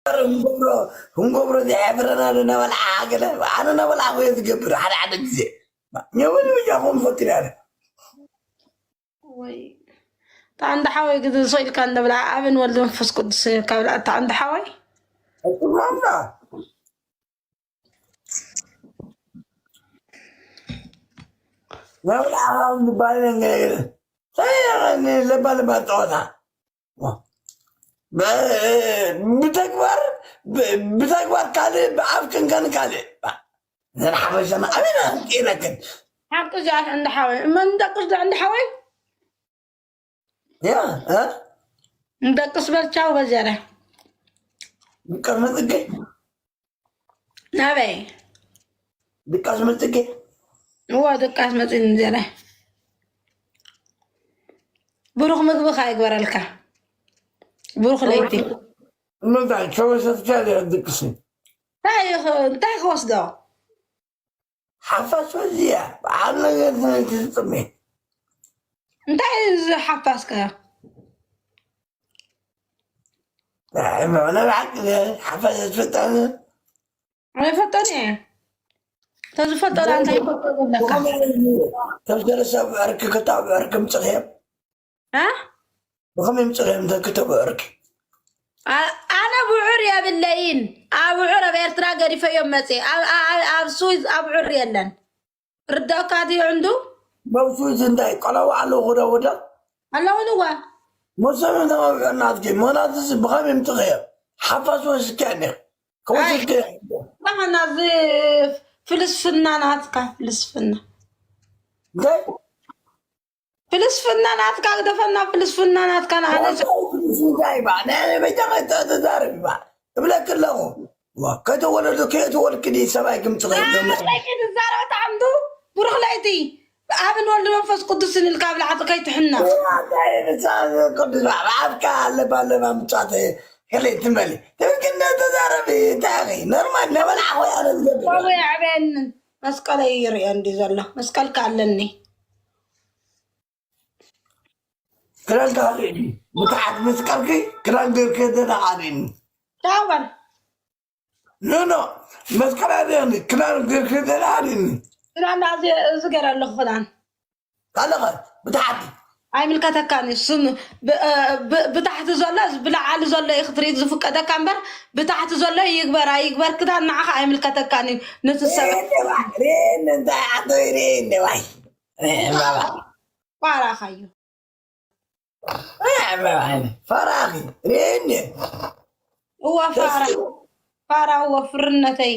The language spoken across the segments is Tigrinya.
ክንገብሮ ክንገብሮ ዘይሕፍረና ዶ እናበልዓ ገለ ኣነ እናበልዓ ኮየ ዝገብር ሓደ ሓደ ግዜ። ኘወል ብጃኹም ፈክር ያለ ወይ ታዕንዳ ሓወይ ግዜ ሰው ኢልካ እንደብላ ኣብን ወልድ መንፈስ ቅዱስ ካብ ላእታ እንዳ ሓወይ ማምና ናብላ ዝበሃል ነገር ለባ ለባ ጨዋታ ብተግባር ብተግባር ካልእ ብኣፍ ክንከን ካልእ ዘን ሓፈሻና ኣበና ጤናክን ሓቂ እዚኣ እንዳ ሓወይ እመን ደቅሽ ዶ እንዳ ሓወይ ያ እ እንደቅስ በልቻው በጀረ ቀርመ ጽገ ናበይ ድቃስ መጽገ እዋ ድቃስ መጽን እንጀራ ብሩኽ ምግቢ ካ ይግበረልካ ብሩኽ ለይቲ ምንታይ ሸወሸትካ ድቅስ እንታይ ክወስዶ ሓፋሽ ወዚያ በዓል ነገር ትጽሜ እንታይ ዝሓፋስካ ንብዓቂ ሓፋሽ ዝፈጠነ ኣይፈጠነ ተዝፈጠረ እንታይ ይፈጠ ዝብለካ ተምሰለሰብ ዕርኪ ክታብ ዕርኪ ምፅኽዮም እ ብኸመይ ምፅኽዮም ተክተብ ዕርኪ አ- ኣነ ብዑር የብለይን ኣብዑር ኣብ ኤርትራ ገዲፈዮም መፅእ ኣብ- ኣብ- ኣብ ስዊዝ ኣብዑር የለን ርዳእካ ድዩ ዕንዱ መብሱ እዚ እንታይ ቆለዋ ኣለዉ ክደውደ ኣለውን እዋ መሰብ ተመብዕናትኪ መናትስ ብኸመይ ምፅኽዮም ሓፋሽ ወስኪያ ኒ ከወስድኪ ናዚ ፍልስፍና ናትካ ፍልስፍና እንታይ ፍልስፍና ናትካ ግደፈና ፍልስፍና ናትካ ንኣነ እንታይ ባ ናይ በጃ ተዛረብ ባ እብለክ ኣለኹ ከተወለዱ ከየተወልክ ዲ ሰብኣይ ክምፅኽዮም ለይቲ ትዛረብ ተዓምዱ ብሩኽ ለይቲ ብኣብን ወልድ መንፈስ ቅዱስን ኢልካ ኣብ ላዕቲ ከይትሕና ቅዱስ ብዓብካ ኣለባ ኣለባ ምጫት ከለይ ትመሊ ትብልክ እንደ ተዛረብ እንታይ ኖርማል ነበልዓ ወይ ኣነ ዝገብር ወይ ኣዕበየንን መስቀለይ ይርእዮ እንዲ ዘሎ መስቀልካ ኣለኒ ክዳንካ ኣርእኒ ብታሓት መስቀልኪ ክዳን ገይርከ ዘና ኣርእኒ ዳወን ኖኖ መስቀል ኣርእኒ ክዳን ገይርከ ዘና ኣርእኒ ክዳን እዚ ገይረ ኣለኹ ክዳን ካለኸ ብታሓት ኣይምልከተካን እዩ ስም ብታሕቲ ዘሎ ብላዓሊ ዘሎ እዩ ክትርኢ ዝፍቀደካ እምበር ብታሕቲ ዘሎ ይግበር ኣይግበር ክዳን ንዓኻ ኣይምልከተካን እዩ ነቲ ሰብ ርእየኒ እንታይ ዓዶ ርእየኒ ዋይ ባባ ቋራኻዩ ፈራኺ ርእየኒ እዋ ፋራ ፋራ እዋ ፍርነተይ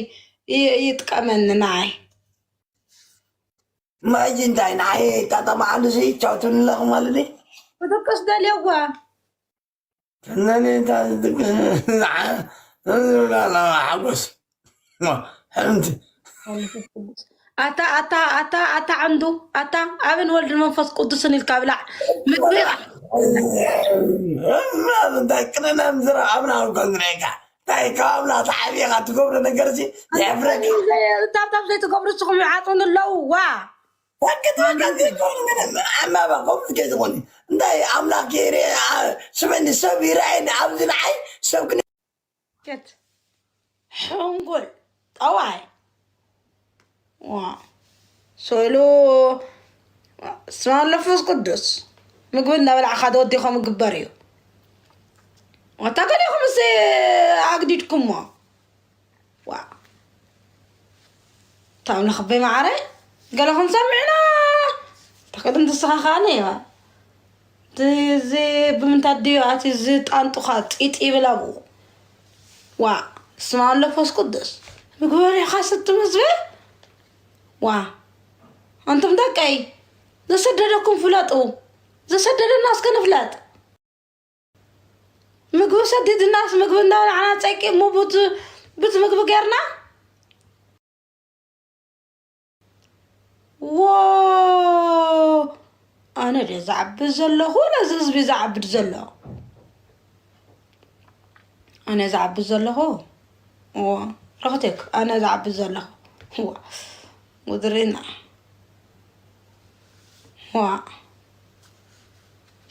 ይጥቀመኒ ንዓይ ማጂ እንታይ ንዓይ ጣጣማዓሉ ሲ ቻውቱንለኹ ማለት ክድቅስ ደልየዋ ነኔታ ዝድቅስ ሓጎስ ሕምቲ ኣታ ኣታ ኣታ ኣታ ዓንዱ ኣታ ኣብን ወልድ መንፈስ ቅዱስን ኢልካ ብላዕ ምግቢ እንታይ ቅንነ ምዝራ ኣብና እኮ ንሬካ እንታይ ካብ ኣብና ተዓቢኻ ትገብሮ ነገር ሲ የሕፍረካ ታብታብ ዘይትገብሩ ስኹም ይዓጡን ኣለዉ ዋ ወቅት ወቅት ዘይኮኑ ምንም ኣማባ ከምዚ ከይዝኾኒ እንታይ ኣምላኽ ይርአ ስመኒ ሰብ ይርኣየኒ ኣብዚ ንዓይ ሰብ ግን ሸት ሕንጉል ጠዋይ ዋ ሶሎ ስማ መንፈስ ቅዱስ ምግቢ እናበላዕካ ተወዲኾም ይግበር እዩ። ወታ ገሊኹም ስ ኣግዲድኩሞ ዋ ታምለኽበይ ማዓረ ገለኹም ሰሚዕና ተኸድም ትስኻኻኒ እያ እዚ ብምንታይ ድዩ ኣቲ እዚ ጣንጡኻ ጢጥ ይብል ኣብኡ ዋ ስማ መንፈስ ቅዱስ ምግቢ በሊዕኻ ስቲ መስበ ዋ ኣንቱም ደቀይ ዘሰደደኩም ፍለጡ ዘሰደደና እስከ ንፍለጥ ምግቢ ሰዲድናስ ምግቢ እንዳበላዕና ፀይቂ እሞ ቡት ቡት ምግቢ ገይርና ዎ ኣነ ድየ ዝዓቢ ዘለኹ ነዚ ህዝቢ ዝዓብድ ዘሎ ኣነ ዝዓቢ ዘለኹ ዋ ረኽቴክ ኣነ ዝዓቢ ዘለኹ ዋ ውድሪና ዋ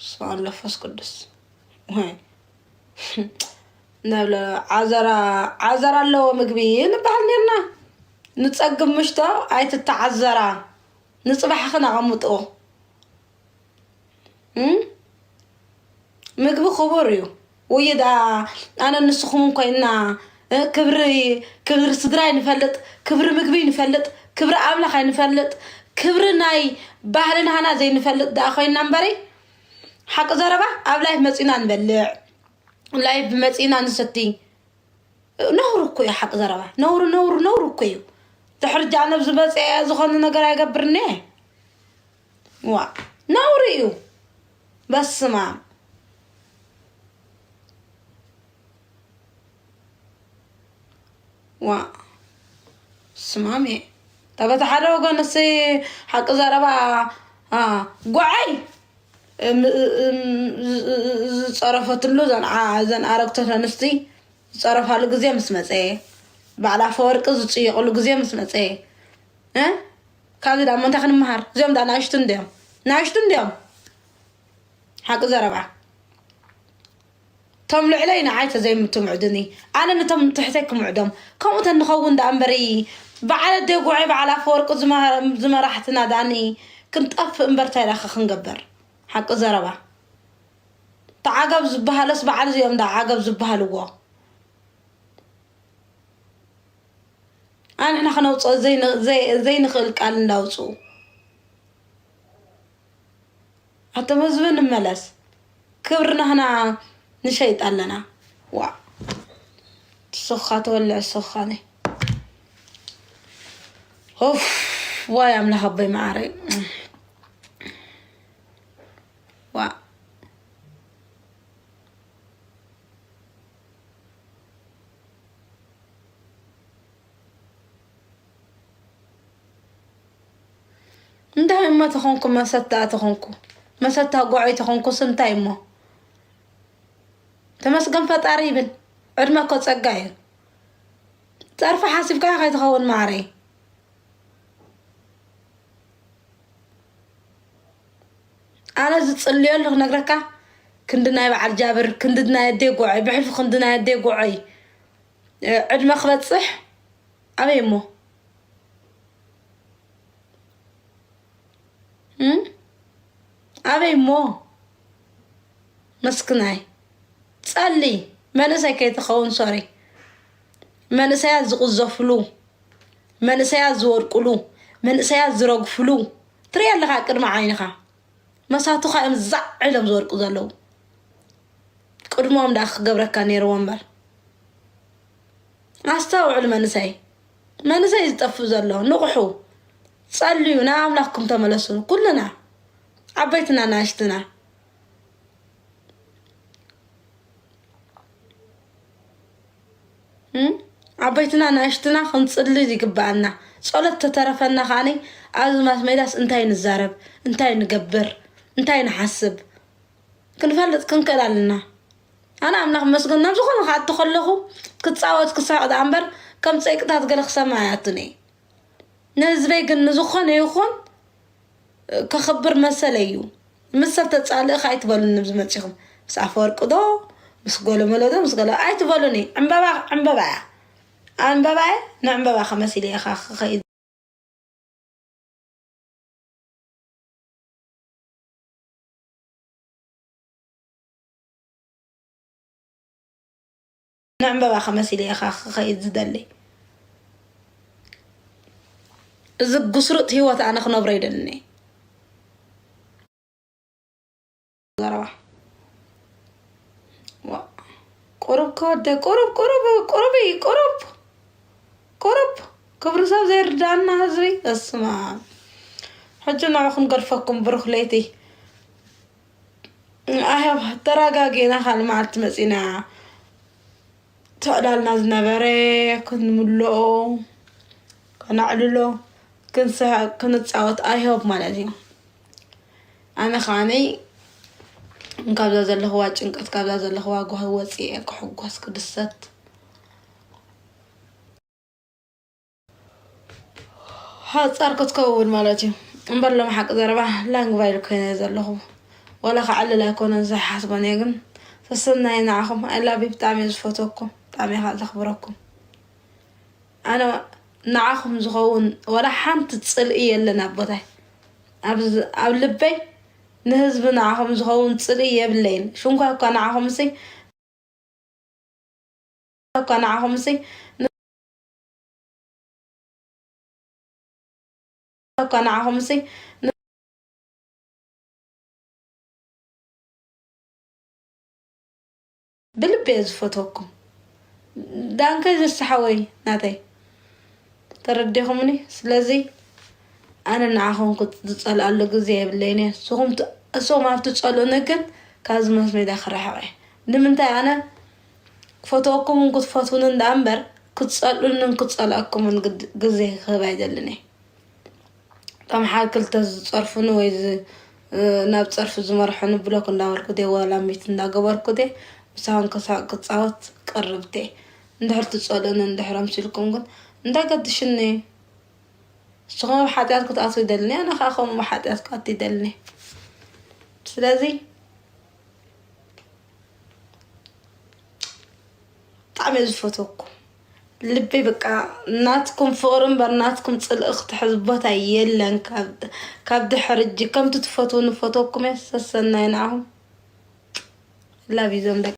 ስብሓን ለፈስ ቅዱስ ወይ ነብለ ዓዘራ፣ ዓዘራ ኣለዎ ምግቢ ንበሃል ኔርና። ንጸግብ ምሽቶ ኣይትተዓዘራ፣ ንጽባሕኽን ኣቐምጥኦ። እም? ምግቢ ክቡር እዩ። ውይ ደኣ ኣነ ንስኹምን ኮይንና፣ እ፣ ክብሪ፣ ክብሪ ስድራ ይንፈልጥ፣ ክብሪ ምግቢ ይንፈልጥ፣ ክብሪ ኣምላኽ ኣይንፈልጥ፣ ክብሪ ናይ ባህልናና ዘይንፈልጥ ደኣ ኮይንና እምበሪ፣ ሓቂ ዘረባ ኣብ ላይፍ መጺና ንበልዕ፣ ላይፍ መጺና ንሰቲ። ነውሪ እኮ እዩ ሓቂ ዘረባ። ነውሪ፣ ነውሪ፣ ነውሪ እኮ እዩ። ድሕሪ ጃነብ ዝመጽአ ዝኾነ ነገር ኣይገብርኒ። ዋ፣ ነውሪ እዩ። በስመ ኣብ። ዋ፣ ስማም እየ። እታ በቲ ሓደ ወገን እስቲ ሓቂ ዘረባ፣ አ፣ ጓዓይ፣ እም፣ እም፣ ዝ-፣ ዝ-፣ ዝጸረፈትሉ ዘን ዓ-፣ ዘን ኣረግቶት ኣንስቲ ዝጸረፋሉ ግዜ ምስ መጸ፣ በዓል ኣፈወርቂ ዝጽየቕሉ ግዜ ምስ መጸ፣ እ? ካብዚ ደኣ እሞ እንታይ ክንመሃር? እዚኦም ደኣ ናእሽቱ እንድዮም። ናእሽቱ እንድዮም። ሓቂ ዘረባ። እቶም ልዕለይ ንዓይ ተዘይምትምዕዱኒ፣ ኣነ ነቶም ትሕተይ ክምዕዶም። ከምኡ ተንኸውን ደኣ እምበሪ፣ በዓል ኣደይ ጉዐይ፣ በዓል ኣፈወርቂ ዝመ-፣ ዝመራሕትና ደኣኒ ክንጠፍእ እምበር እንታይ ደኣ ክንገብር? ሓቂ ዘረባ። ተዓገብ ዝበሃለስ በዓል እዚኦም ደኣ ዓገብ ዝበሃልዎ። ኣንሕና ክነውፅኦ ዘይን-፣ ዘይ-፣ ዘይንኽእል ቃል እንዳውፅኡ። ኣቶም ህዝቢ ንመለስ። ክብርና ህና ንሸይጥ ኣለና። ዋ። ንስኻ ተወልዕ ንስኻ ነይ። ኡፍ። ዋይ ኣምላኽ ኣቦይ መዓረይ። ዋ። እንታይ እሞ ተኾንኩ፣ መሰታ ተኾንኩ፣ መሰታ ጉዐይ ተኾንኩስ እንታይ እሞ? ተመስገን ፈጣሪ ይብል። ዕድመ እኮ ጸጋ እዩ። ጸርፊ ሓሲብካ ከይትኸውን ማዕረይ። ኣነ ዝጽልየሉ ክነግረካ፣ ክንዲ ናይ በዓል ጃብር፣ ክንዲ ናይ ኣደይ ጉዐይ፣ ብሕልፊ ክንዲ ናይ ኣደይ ጉዐይ፣ እ፣ ዕድመ ክበጽሕ ኣበይ እሞ? እም? ኣበይ እሞ? መስክናይ። ጸሊ፣ መንእሰይ ከይትኸውን፣ ሶሪ። መንእሰያት ዝቕዘፍሉ፣ መንእሰያት ዝወድቅሉ፣ መንእሰያት ዝረግፍሉ ትርኢ ኣለኻ ቅድሚ ዓይንኻ። መሳቱኻ እዮም ዛዕ ኢሎም ዝወድቁ ዘለዉ። ቅድሞም ደኣ ክገብረካ ነይርዎ እምበር። ኣስተውዕል መንእሰይ። መንእሰይ ዝጠፍእ ዘሎ፣ ንቕሑ። ጸልዩ፣ ናብ ኣምላኽኩም ተመለሱ። ኩልና፣ ዓበይትና ንኣሽትና። እም? ዓበይትና ንኣሽትና ክንጽሊ ይግብኣና። ጸሎት ተተረፈና ከኣኒ፣ ኣብዚ ማስ ሜዳስ እንታይ ንዛረብ፣ እንታይ ንገብር፣ እንታይ ንሓስብ፣ ክንፈልጥ ክንክእል ኣለና። ኣነ ኣምላኽ ይመስገን፣ ናብ ዝኾነ ክኣቱ ከለኹ፣ ክጻወት ክስሕቕ ደኣ እምበር፣ ከም ጸይቅታት ገለ ክሰምዕ ኣይኣቱን እየ። ንህዝበይ ግን ንዝኾነ ይኹን ከኽብር መሰለይ እዩ። ምስ ሰብ ተጻልእኻ ኣይትበሉኒ፣ ኣብዚ መጺኹም። ምስ ኣፈወርቂ ዶ፣ ምስ ገለመለ ዶ፣ ምስ ገለ ኣይትበሉኒ። ዕምበባ፣ ዕምበባ እያ። ዕምበባ እየ፣ ንዕምበባ ከመሲለ እየ ክኸይድ። ንዕምበባ ከመሲለ እየ ክኸይድ ዝደሊ። እዚ ጉስሩጥ ህይወት ኣነ ክነብሮ ይደልን እየ። ዘረባ። ዋ። ቁሩብ ከወደ፣ ቁሩብ፣ ቁሩብ፣ ቁሩብ እዩ፣ ቁሩብ። ቁሩብ። ክብሪ ሰብ ዘይርድኣና ህዝቢ። እስማ። ሕጂ ንዕኹም ገድፈኩም ብሩኽ ለይቲ። ኣህብ፣ ተረጋጊእና ካልእ መዓልቲ መጺና። ትዕላልና ዝነበረ ክንምልኦ፣ ከነዕልሎ፣ ክንስሕቕ፣ ክንጻወት፣ I hope ማለት እዩ። ኣነ ከዓኒ ካብዛ ዘለኽዋ ጭንቀት፣ ካብዛ ዘለኽዋ ጓሂ ወጺኤ ክሕጎስ፣ ክድሰት፣ ሓጻር ክትከውን ማለት እዩ። እምበር ሎም ሓቂ ዘረባ ላንግ ቫይል ኮይነ ዘለኹ። ወላ ክዓልል ኣይኮነን ዝሓስቦን እየ፣ ግን ሰሰናይ ንዓኹም። I love you። ብጣዕሚ እየ ዝፈትወኩም፣ ብጣዕሚ እየ ከዓ ዘኽብረኩም። ኣነ ንዓኹም ዝኸውን ዋላ ሓንቲ ፅልኢ የለን ኣብ ቦታይ። ኣብ ዝ-፣ ኣብ ልበይ ንህዝቢ ንዓኹም ዝኸውን ፅልኢ የብለይን። ሽንኳ እኳ ንዓኹምሲ፣ እኳ ንዓኹምሲ፣ እኳ ንዓኹምሲ፣ ብልቢ እየ ዝፈትወኩም። ዳንከ ዝሰሓወይ ናተይ፣ ተረዲኹምኒ? ስለዚ ኣነ ንዓኹም ክት-፣ ዝጸልኣሉ ግዜ የብለይን እየ። ንስኹም ት-፣ እሶም ኣብ ትጸልኡኒ ግን ካብዚ መስመር ክርሕቕ እየ። ንምንታይ ኣነ ክፈትወኩምን ክትፈትዉንን ደኣ እምበር ክትጸልኡንን ክጸልኣኩምን ግድ-፣ ግዜ ክህብ ኣይደልን እየ። እቶም ሓደ ክልተ ዝጸርፉኒ ወይ ዝ-፣ ናብ ጸርፊ ዝመርሑኒ ብሎክ እንዳበልኩ ድየ፣ ዋላ ሚት እንዳገበርኩ ድየ፣ ምሳኹም ክሳቅ ክጻወት ቅርብቲ እየ። እንድሕር ትጸልኡኒ፣ እንድሕር ኣምሲልኩም ግን እንታይ ገድሽኒ? ንስኹም ኣብ ሓጢኣት ክትኣትዉ ይደልኒ፣ ኣነ ኸኣ ከምኡ ሓጢኣት ክኣቱ ይደልኒ። ስለዚ ብጣዕሚ እየ ዝፈትወኩም። ልበይ በቃ ናትኩም ፍቕሪ እምበር ናትኩም ጽልኢ ክትሕዝ ቦታ የለን። ካብ፣ ካብ ድሕሪ እጂ ከምቲ ትፈትዉኒ ፈትወኩም እየ። ሰሰናይ ንዓኹም። ላቭ ዩ ዞም ደቂ